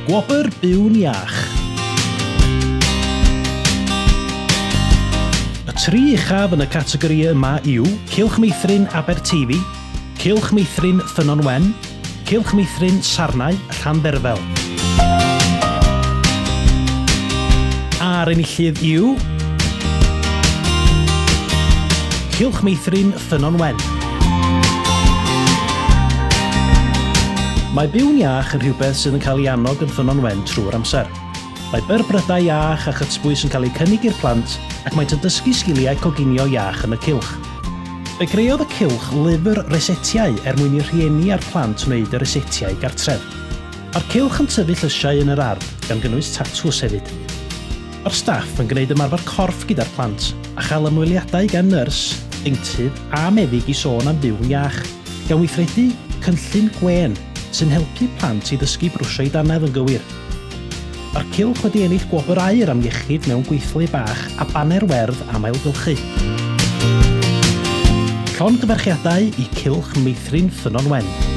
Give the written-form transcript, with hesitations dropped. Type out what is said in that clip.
Gwobr Byw'n Iach. Y tri uchaf yn y categori yma yw Cylch Meithrin Aberteifi, Cylch Meithrin Ffynnon Wen, Cylch Meithrin Sarnau Llandderfel. A'r enillydd yw... Cylch Meithrin Ffynnon Wen. Mae byw'n iach yn rhywbeth sydd yn cael ei annog yn Ffynnon Wen trwy'r amser. Mae byrbrydau iach a chytbwys yn cael eu cynnig i'r plant ac maent yn dysgu sgiliau coginio iach yn y cylch. Fe greodd y cylch lyfr rysetiau er mwyn i'r rhieni a'r plant wneud y rysetiau gartref. Mae'r cylch yn tyfu llysiau yn yr ardd, gan gynnwys tatws hefyd. Mae'r staff yn gwneud ymarfer corff gyda'r plant, a chael ymweliadau gan nyrs, deintydd a meddyg i sôn am fyw'n iach, gan weithredu cynllun gwên sy'n helpu plant i ddysgu brwsio'u dannedd yn gywir. Mae'r cylch wedi ennill gwobr aur am iechyd mewn gweithle bach a baner werdd am ailgylchu. Llongyfarchiadau i Cylch Meithrin Ffynnon Wen.